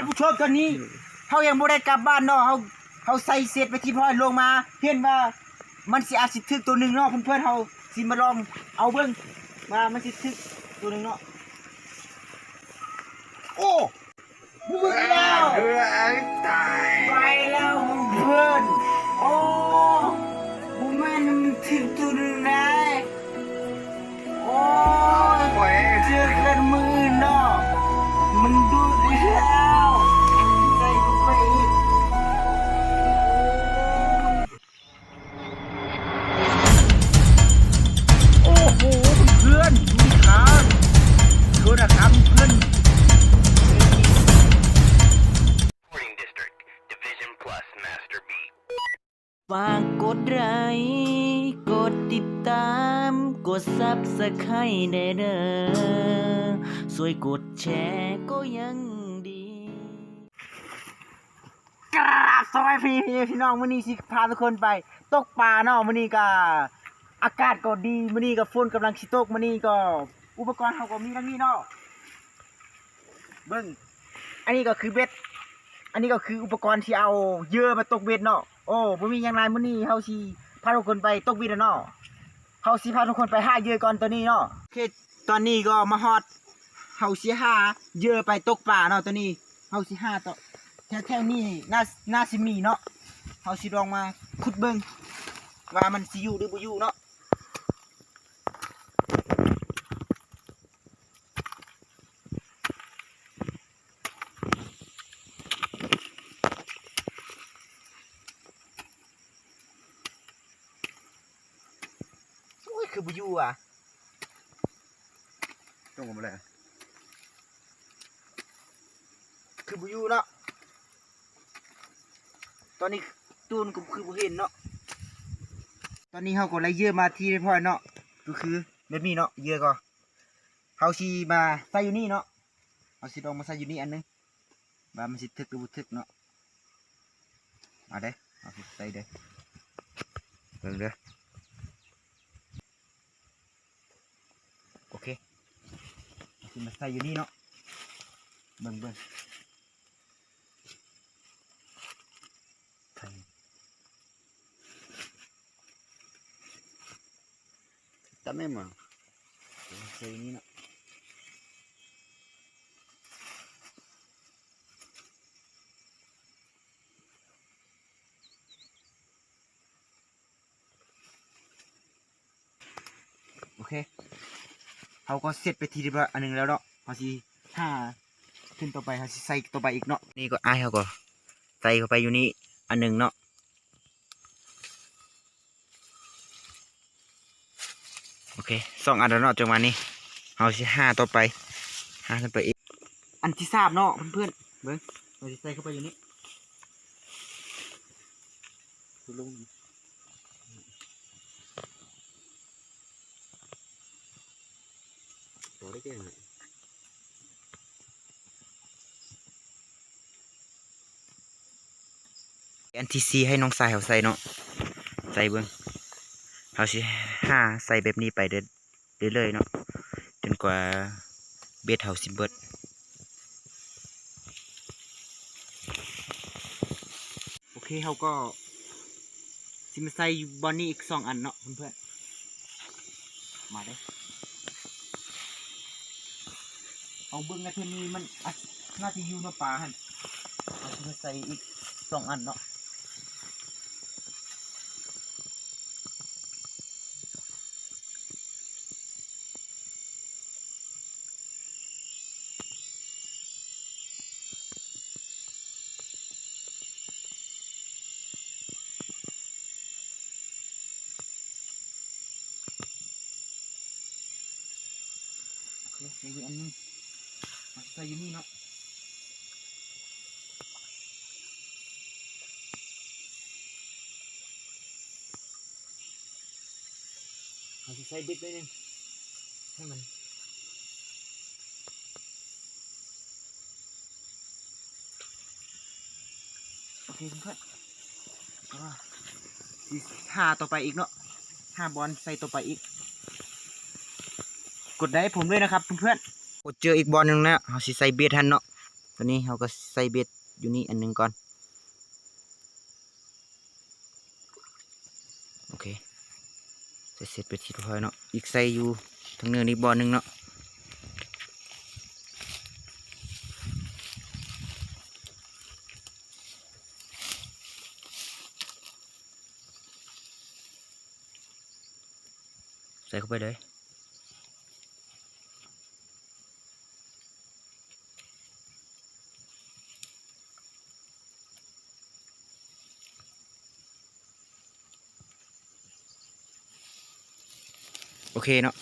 ຜູ້ຊົມ ຕອນນີ້ເຮົາຍັງບໍ່ໄດ້ກັບບ້ານເນາະ ເຮົາ ເຮົາໃສ່ເຊັດໄປທີ່ພ້ອຍ ລົງມາເຫັນວ່າມັນຊິ ອາດຊິຖືກໂຕໜຶ່ງເນາະ ເພື່ອນໆ ເຮົາຊິມາລອງເອົາເບິ່ງວ່າມັນຊິຖືກໂຕໜຶ່ງເນາະ. ໂອ້ ເບິ່ງແລ້ວ ເອີ ຕາຍ ໄປແລ້ວເພື່ອນໆ. ໂອ້ ບໍ່ແມ່ນມັນຖືກໂຕໜຶ່ງໄດ໋. ໂອ້ຍ ໂອ້ຍ ເຈີກັນມື້ອື່ນເນາະ ມັນດຸອີກແລ້ວ ໃສ່ລົງໄປອີກ. ໂອ້ໂຫ ເພື່ອນໆ ດູຂາ ໂທດນະຄັບເພື່ອນ. ຝາກກົດໄລ ກົດຕິດຕາມ ກົດຊັບສະໄຄແດ່ເດີ ຊ່ວຍກົດແຊກໍຍັງດີ. ກະລາບສະບາຍດີພີ່ນ້ອງ ມື້ນີ້ຊິພາທຸກຄົນໄປຕົກປາເນາະ. ມື້ນີ້ກະອາກາດກໍດີ ມື້ນີ້ກໍຝົນກຳລັງຊິຕົກ ມື້ນີ້ກໍອຸປະກອນເຮົາກໍມີດັ່ງນີ້ເນາະ. ເບິ່ງ ອັນນີ້ກໍຄືເບັດ ອັນນີ້ກໍຄືອຸປະກອນທີ່ເອົາເຫຍື່ອມາຕົກເບັດເນາະ. ໂອ້ ບໍ່ມີຫຍັງຫຼາຍ ມື້ນີ້ເຮົາຊິພາທຸກຄົນໄປຕົກເບັດແລ້ວເນາະ. ເຮົາຊິພາທຸກຄົນໄປຫາເຫຍື່ອກ່ອນຕອນນີ້ເນາະ. ໂອເຄ ຕອນນີ້ກໍມາຮອດ ເຮົາຊິຫາເຫຍື່ອໄປຕົກປາເນາະ. ຕອນນີ້ເຮົາຊິຫາຕໍ່ ແຖວໆນີ້ໜ້າ ໜ້າຊິມີເນາະ. ເຮົາຊິລອງມາຂຸດເບິ່ງວ່າມັນຊິຢູ່ຫຼືບໍ່ຢູ່ເນາະ. ໂອ້ຍ ຄືບໍ່ຢູ່ຫວາ ຕົງມາແລ້ວ ຄືບໍ່ຢູ່ເນາະ. ຕອນນີ້ຕູນກໍຄືບໍ່ເຫັນເນາະ. ຕອນນີ້ເຮົາກໍໄດ້ເຫຍື່ອມາທີ່ຮຽບຮ້ອຍເນາະ ກໍຄືແບບນີ້ເນາະ. ເຫຍື່ອກໍ ເຮົາຊິມາໃສ່ຢູ່ນີ້ເນາະ ເຮົາຊິລອງມາໃສ່ຢູ່ນີ້ອັນໜຶ່ງ ວ່າມັນຊິຖືກຫຼືບໍ່ຖືກເນາະ. ມາເດີ້ ເຮົາຊິໃສ່ເດີ້ ເບິ່ງເດີ້. ໂອເຄ ເຮົາຊິມາໃສ່ຢູ່ນີ້ເນາະ ເບິ່ງ ເບິ່ງ. ຕາມແມ່ນບໍ່ ໃສ່ນີ້ເນາະ. ໂອເຄ ເຮົາກໍເສັດໄປທີ່ຮຽບຮ້ອຍອັນໜຶ່ງແລ້ວເນາະ. ເຮົາຊິຫາຂຶ້ນຕໍ່ໄປ ເຮົາຊິໃສ່ຕໍ່ໄປອີກເນາະ. ນີ້ກໍອ້າຍເຮົາກໍໃສ່ເຂົ້າໄປຢູ່ນີ້ອັນໜຶ່ງເນາະ. ໂອເຄ ສອງອັນແລ້ວເນາະ ຈັງຫວະນີ້ ເຮົາຊິຫາຕໍ່ໄປ ຫາຂຶ້ນໄປອີກ ອັນທີສາມເນາະເພື່ອນໆ. ເບິ່ງ ເຮົາຊິໃສ່ເຂົ້າໄປຢູ່ນີ້ ອັນທີສີ່ໃຫ້ນ້ອງຊາຍເຮົາໃສ່ເນາະ ໃສ່ເບິ່ງ. ເຮົາຊິຫາໃສ່ແບບນີ້ໄປເລື້ອຍໆເນາະ ຈົນກວ່າເບັດເຮົາຊິເບິດ. ໂອເຄ ເຮົາກໍຊິມາໃສ່ຢູ່ບ່ອນນີ້ອີກສອງອັນເນາະເພື່ອນໆ. ມາເດີ້ ເຮົາເບິ່ງໃນເທື່ອນີ້ມັນອາດ ໜ້າຈະຢູ່ເນາະ ປາຫັ້ນ. ເຮົາຊິມາໃສ່ອີກສອງອັນເນາະ. ໂອເຄ ໃສ່ໄວ້ອັນໜຶ່ງ ມາໃສ່ຢູ່ນີ້ເນາະ. ເຮົາຊິໃສ່ເບັດໜ້ອຍໜຶ່ງ ໃຫ້ມັນ ໂອເຄເພື່ອນໆ ກໍຊິຫາຕໍ່ໄປອີກເນາະ ຫາບ່ອນໃສ່ຕໍ່ໄປອີກ. ກົດໄດ້ໃຫ້ຜົມດ້ວຍນະຄັບເພື່ອນໆ. ກົດເຈີອີກບ່ອນໜຶ່ງແລ້ວ ເຮົາຊິໃສ່ເບັດຫັ້ນເນາະ. ຕອນນີ້ເຮົາກໍໃສ່ເບັດຢູ່ນີ້ອັນໜຶ່ງກ່ອນ. ໂອເຄ ໃສ່ເສັດໄປທີ່ຮຽບຮ້ອຍເນາະ. ອີກໃສ່ຢູ່ທາງເໜືອນີ້ບ່ອນໜຶ່ງເນາະ. ໃສ່ເຂົ້າໄປເລີຍ. ໂອເຄເນາະ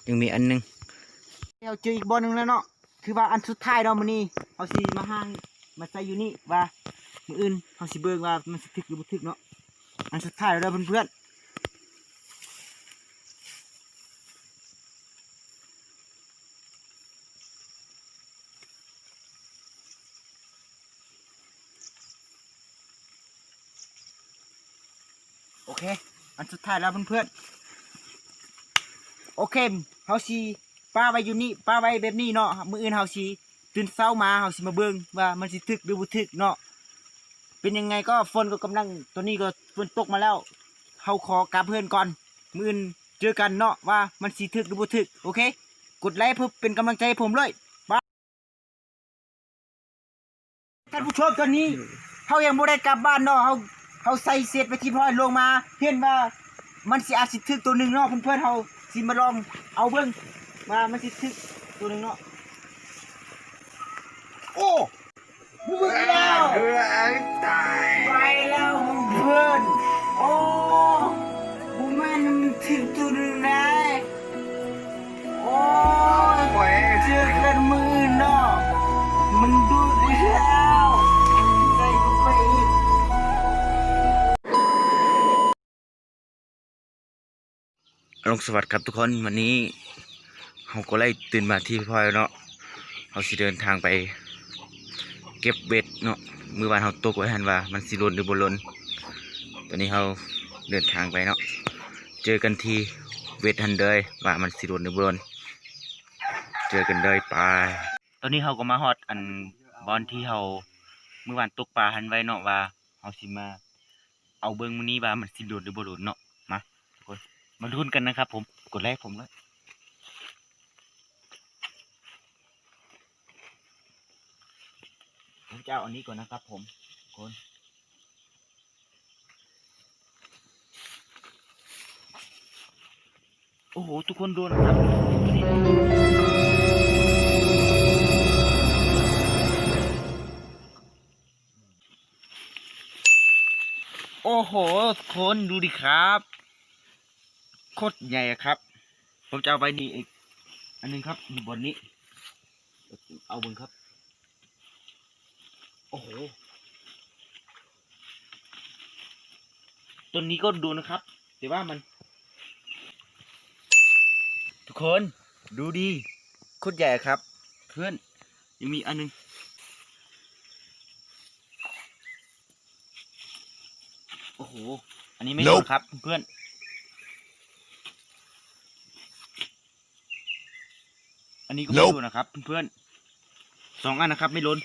ຍັງມີອັນໜຶ່ງ. ເຮົາເຈີອີກບ່ອນໜຶ່ງແລ້ວເນາະ. ຄືວ່າອັນສຸດທ້າຍເນາະ ມື້ນີ້ເຮົາຊິມາຫາມາໃສ່ຢູ່ນີ້ ວ່າມື້ອື່ນເຮົາຊິເບິ່ງວ່າມັນຊິຖືກຫຼືບໍ່ຖືກເນາະ. ອັນສຸດທ້າຍແລ້ວເດີເພື່ອນໆ. ໂອເຄ ອັນສຸດທ້າຍແລ້ວເພື່ອນໆ. ໂອເຄ ເຮົາຊິປະໄວ້ຢູ່ນີ້ ປະໄວ້ແບບນີ້ເນາະ. ມື້ອື່ນເຮົາຊິຕື່ນເຊົ້າມາ ເຮົາຊິມາເບິ່ງວ່າມັນຊິຖືກຫຼືບໍ່ຖືກເນາະ. ເປັນຍັງໄງກໍຝົນກໍກຳລັງ ຕອນນີ້ກໍຝົນຕົກມາແລ້ວ. ເຮົາຂໍກັບເຮືອນກ່ອນ ມື້ອື່ນເຈີກັນເນາະ ວ່າມັນຊິຖືກຫຼືບໍ່ຖືກ. ໂອເຄ ກົດໄລເພື່ອເປັນກຳລັງໃຈໃຫ້ຜົມເລີຍ. ທ່ານຜູ້ຊົມ ຕອນນີ້ເຮົາຍັງບໍ່ໄດ້ກັບບ້ານເນາະ. ເຮົາ ເຮົາໃສ່ເສັດໄປທີ່ຮຽບຮ້ອຍ ລົງມາ ເຫັນວ່າມັນຊິອາດຊິຖືກໂຕໜຶ່ງເນາະເພື່ອນໆ. ເຮົາຊິມາລອງເອົາເບິ່ງວ່າມັນຊິຖືກໂຕໜຶ່ງເນາະ. ໂອ້ ເບິ່ງແລ້ວ ເອີ ຕາຍ ໄປແລ້ວເພື່ອນໆ. ໂອ້ ບໍ່ແມ່ນມັນຖືກໂຕໜຶ່ງນະ. ໂອ້ຍ ໂອ້ຍ ເຈີກັນມື້ອື່ນເນາະ ມັນດູດອີກແລ້ວ ໃສ່ເຂົ້າໄປອີກ. ອາລົງສະຫວັດຄັບທຸກຄົນ. ວັນນີ້ເຮົາກໍໄດ້ຕື່ນມາທີ່ຮຽບຮ້ອຍແລ້ວເນາະ. ເຮົາຊິເດີນທາງໄປເກັບເບັດເນາະ. ມື້ວານເຮົາຕົກໄວ້ຫັ້ນວ່າມັນຊິຫຼົ່ນຫຼືບໍ່ຫຼົ່ນ. ຕອນນີ້ເຮົາເດີນທາງໄປເນາະ. ເຈີກັນທີ່ເບັດຫັ້ນເດີ ວ່າມັນຊິຫຼົ່ນຫຼືບໍ່ຫຼົ່ນ. ເຈີກັນເລີຍ ໄປ. ຕອນນີ້ເຮົາກໍມາຮອດອັນບ່ອນທີ່ເຮົາມື້ວານຕົກປາຫັ້ນໄວ້ເນາະ ວ່າເຮົາຊິມາເອົາເບິ່ງມື້ນີ້ວ່າມັນຊິຫຼຸດຫຼືບໍ່ຫຼຸດເນາະ. ມາທຸກຄົນ ມາລຸ້ນກັນນະຄັບຜົມ. ກົດໄລໃຫ້ຜົມເລີຍ. ຜົມຈະເອົາອັນນີ້ກ່ອນນະຄັບຜົມ ທຸກຄົນ. ໂອ້ໂຫ ທຸກຄົນ ໂດນແລ້ວຄັບ. ໂອ້ໂຫ ທຸກຄົນ ດູດີຄັບ ໂຄດໃຫຍ່ອະຄັບ. ຜົມຈະເອົາໄວ້ນີ້ອີກອັນໜຶ່ງຄັບ ຢູ່ບ່ອນນີ້ ເອົາເບິ່ງຄັບ. ໂອ້ໂຫ ຕົ້ນນີ້ກໍໂດນນະຄັບ ແຕ່ວ່າມັນ ທຸກຄົນ ດູດີ ໂຄດໃຫຍ່ອະຄັບເພື່ອນ. ຍັງມີອີກອັນໜຶ່ງ. ໂອ້ໂຫ ອັນນີ້ໄມ່ໂດນຄັບເພື່ອນ. ອັນນີ້ກໍບໍ່ໂດນນະຄັບເພື່ອນ. ສອງອັນນະຄັບ ໄມ່ໂດນ.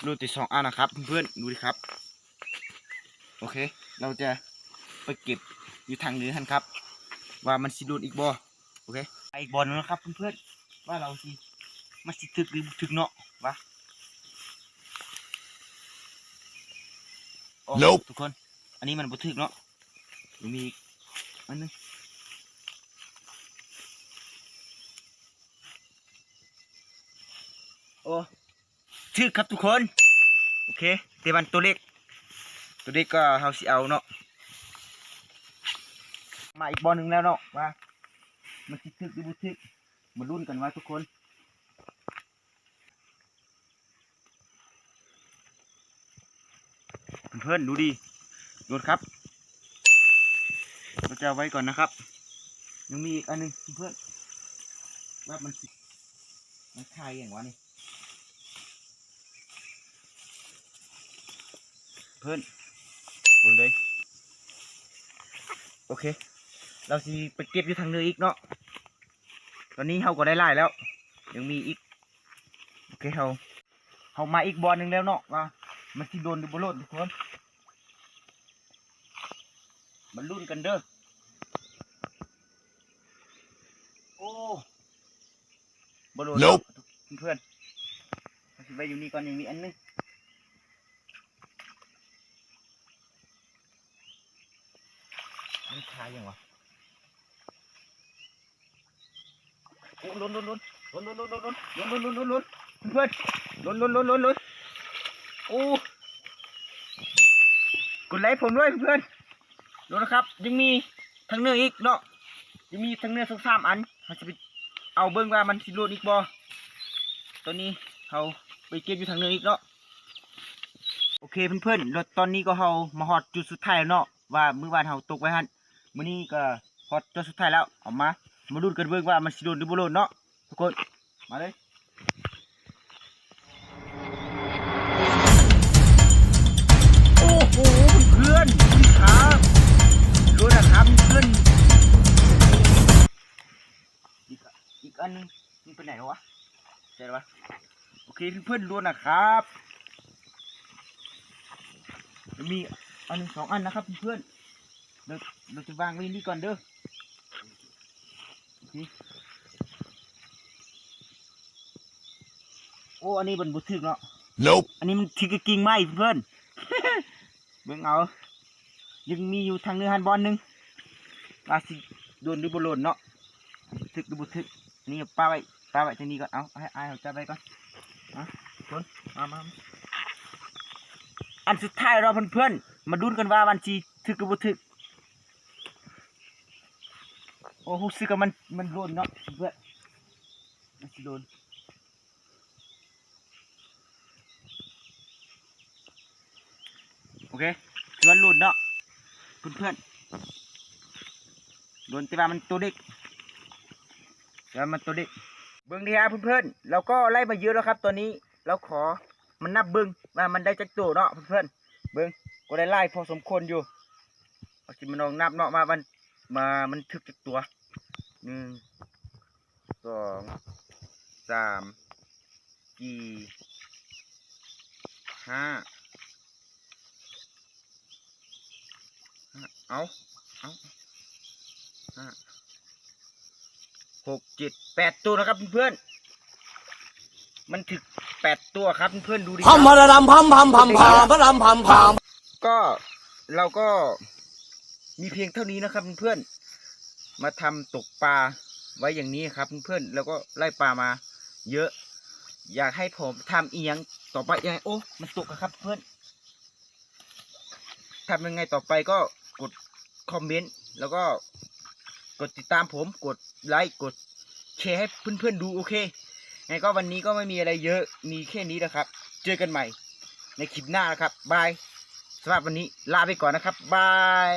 ໂດນແຕ່ສອງອັນນະຄັບເພື່ອນ ດູດີຄັບ. ໂອເຄ ເຮົາຈະໄປເກັບຢູ່ທາງເໜືອຫັ້ນຄັບ ວ່າມັນຊິໂດນອີກບໍ່. ໂອເຄ ໄປອີກບ່ອນໜຶ່ງນະຄັບເພື່ອນໆ ວ່າເຮົາຊິ ມັນຊິຖືກຫຼືບໍ່ຖືກເນາະ ວ່າ. ໂອ້ ທຸກຄົນ ອັນນີ້ມັນບໍ່ຖືກເນາະ. ຍັງມີອີກອັນໜຶ່ງ. ໂອ້ ຖືກຄັບທຸກຄົນ. ໂອເຄ ແຕ່ວ່າໂຕເລັກ ໂຕເລັກກໍເຮົາຊິເອົາເນາະ. ມາອີກບ່ອນໜຶ່ງແລ້ວເນາະ ວ່າມັນຊິຖືກຫຼືບໍ່ຖືກ ມາລຸ້ນກັນວ່າທຸກຄົນ. ເພື່ອນໆ ດູດີ ໂດນຄັບ. ເຮົາຈະເອົາໄວ້ກ່ອນນະຄັບ. ຍັງມີອີກອັນໜຶ່ງເພື່ອນໆ ວ່າມັນ ມັນຂາຍຫຍັງວະນີ້ ເພື່ອນ ເບິ່ງເດີ. ໂອເຄ ເຮົາຊິໄປເກັບຢູ່ທາງເໜືອອີກເນາະ. ຕອນນີ້ເຮົາກໍໄດ້ຫຼາຍແລ້ວ. ຍັງມີອີກ. ໂອເຄ ເຮົາ ເຮົາມາອີກບ່ອນໜຶ່ງແລ້ວເນາະ ວ່າມັນຊິໂດນຫຼືບໍ່ໂດນທຸກຄົນ. ມາລຸ້ນກັນເດີ. ໂອ້ ບໍ່ໂດນ Nope. ເພື່ອນ. ເຮົາຊິໄວ້ຢູ່ນີ້ກ່ອນ ຍັງມີອັນໜຶ່ງ. ມັນຄາຫຍັງວະ? ໂອ້ ລຸ້ນ ລຸ້ນ ລຸ້ນ ລຸ້ນ ເພື່ອນ ລຸ້ນ ລຸ້ນ ລຸ້ນ ລຸ້ນ ລຸ້ນ. ໂອ້ ກົດໄລໃຫ້ຜົມດ້ວຍເພື່ອນ. ລຸ້ນນະຄັບ ຍັງມີທາງເໜືອອີກເນາະ ຍັງມີທາງເໜືອສອງສາມອັນ. ເຮົາຊິໄປເອົາເບິ່ງວ່າມັນຊິໂດນອີກບໍ່. ຕອນນີ້ເຮົາໄປເກັບຢູ່ທາງເໜືອອີກເນາະ. ໂອເຄເພື່ອນໆ ແລ້ວຕອນນີ້ກໍເຮົາມາຮອດຈຸດສຸດທ້າຍແລ້ວເນາະ ວ່າມື້ວານເຮົາຕົກໄວ້ຫັ້ນ. ມື້ນີ້ກໍຮອດຈຸດສຸດທ້າຍແລ້ວ ເອົາມາ ມາລຸ້ນກັນເບິ່ງວ່າມັນຊິໂດນຫຼືບໍ່ໂດນເນາະ ທຸກຄົນ. ມາເລີຍ. ໂອ້ໂຫ ເພື່ອນໆ ອີກແລ້ວ ໂດນນະຄັບເພື່ອນ. ອີກ ອີກອັນໜຶ່ງ ມັນໄປໄຫນແລ້ວວະ? ໃສ່ແລ້ວວະ? ໂອເຄເພື່ອນໆ ລຸ້ນນະຄັບ ມີອັນໜຶ່ງສອງອັນນະຄັບເພື່ອນໆ. ເດີ ເດີ ຈະວາງໄວ້ນີ້ກ່ອນເດີ. ໂອເຄ ໂອ້ ອັນນີ້ມັນບໍ່ຖືກເນາະ. Nope. ອັນນີ້ມັນຖືກກັບກິ່ງໄມ້ເພື່ອນ. ເບິ່ງເອົາ ຍັງມີຢູ່ທາງເໜືອຫັ້ນບ່ອນໜຶ່ງ ວ່າຊິໂດນຫຼືບໍ່ໂດນເນາະ ຖືກຫຼືບໍ່ຖືກ. ນີ້ປະໄວ້ ປະໄວ້ຕາງນີ້ກ່ອນ. ເອົາ ໃຫ້ອ້າຍເຮົາຈັບໄວ້ກ່ອນ. ມາ ຄົນ ມາ ມາ ອັນສຸດທ້າຍແລ້ວເພື່ອນໆ ມາລຸ້ນກັນວ່າມັນຊິຖືກຫຼືບໍ່ຖືກ. ໂອ້ ຮູ້ສຶກວ່າມັນ ມັນໂດນເນາະເພື່ອນ ມັນຊິໂດນ. ໂອເຄ ຖືວ່າຫຼຸດເນາະເພື່ອນໆ ໂດນ ແຕ່ວ່າມັນໂຕເດັກ ແຕ່ວ່າມັນໂຕເດັກ. ເບິ່ງເດີເພື່ອນໆ ລາວກໍໄດ້ມາເຍອະແລ້ວຄັບ. ຕອນນີ້ລາວຂໍມານັບເບິ່ງວ່າມັນໄດ້ຈັກໂຕເນາະເພື່ອນໆ. ເບິ່ງ ກໍໄດ້ຫຼາຍພໍສົມຄວນຢູ່. ເອົາຊິມາລອງນັບເນາະ ວ່າມັນ ວ່າມັນຖືກຈັກໂຕ. ໜຶ່ງ ສອງ ສາມ ສີ່ ຫ້າ ຫ້າ ເອົາ ເອົາ ຫ້າ ຫົກ ເຈັດ ແປດໂຕນະຄັບເພື່ອນໆ. ມັນຖືກແປດໂຕຄັບເພື່ອນໆ ດູດີ ພຳພະລະດຳ ພຳ ພຳ ພຳ ພາ ພະລຳ ພຳ ພາ. ກໍ ລາວກໍມີພຽງເທົ່ານີ້ນະຄັບເພື່ອນໆ ມາທຳຕົກປາໄວ້ຢ່າງນີ້ຄັບເພື່ອນໆ ແລ້ວກໍໄດ້ປາມາເຍອະ. ຢາກໃຫ້ຜົມທຳອີ່ຫຍັງຕໍ່ໄປອີກ ໂອ້ ມັນຕົກແລ້ວຄັບເພື່ອນ. ທຳຍັງໄງຕໍ່ໄປກໍກົດຄອມເມັນ ແລ້ວກໍກົດຕິດຕາມຜົມ ກົດໄລ ກົດແຊໃຫ້ເພື່ອນໆ ດູ. ໂອເຄ ຍັງໄງກໍວັນນີ້ກໍໄມ່ມີອະໄລເຍອະ ມີແຄ່ນີ້ແຫຼະຄັບ. ເຈີກັນໃໝ່ໃນຄລິບໜ້ານະຄັບ. ບາຍ. ສຳລັບວັນນີ້ລາໄປກ່ອນນະຄັບ. ບາຍ.